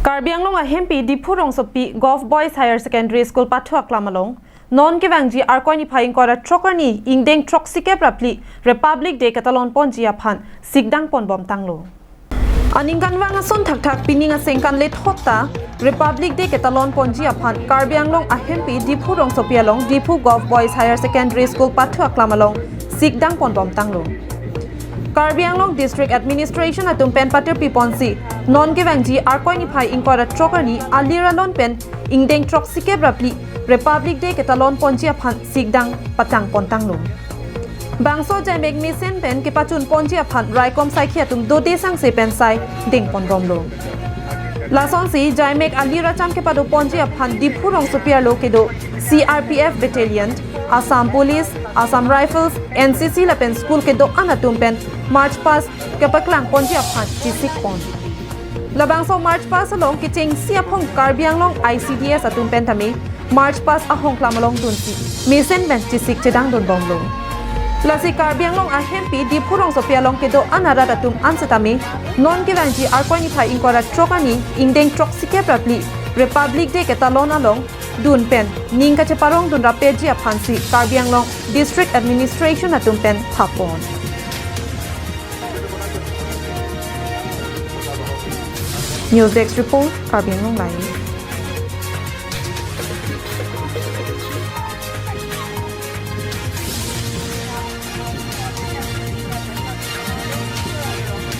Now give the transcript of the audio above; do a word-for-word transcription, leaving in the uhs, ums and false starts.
Karbi Anglong ahempi Diphu Rongsopi Govt Boys Higher Secondary School pathu aklam along non kevangji Arkoi niphai ingkoi ra throk arni ingdeng throksikep ra phli Republic Day ketalon ponji aphan sikdang ponbom tanglo. Aningkanvang ason thakthak pining asengkan lethot ta Republic Day ketalon ponji aphan Karbi Anglong ahempi Diphu Rongsopi along Diphu Govt Boys Higher Secondary School pathu aklam along sikdang ponbom tanglo. Karbi Anglong District Administration atum pen patirpi ponsi non kevangji Arkoi niphai ingkoi ra throk arni alir alon pen ingdeng throksikep ra phli Republic Day ketalon ponji aphan sikdang patang pon tanglo. Bangso jaimek mesen pen kepachun ponji aphan raikom saikhi atum dode sangse pen sai deng ponbomlo. Lasonsi jaimek alir acham kepado ponji aphan Diphu Rongsopi arlo kedo C R P F Battalion, Assam Police, Assam Rifles, N C C lapen school kedo-an atum pen March Past kepaklang ponji aphan chesik pon. Labangso March Past along kechengsi aphong Karbi Anglong I C D S atum pen tame March Past ahongklam along dunsi mesen pen chesik chedang dunbomlo. Lasi Karbi Anglong ahempi Diphu Rongsopi along kedo-an arat atum an setame non kevangji Arkoi niphai ingkoi ra throk arni ingdeng throksikep ra phli Republic Day ketalon along dun pen ning kacheparong dun rapji aphansi Karbi Anglong District Administration atum pen thapon. News Desk Report, Karbi Anglong Live.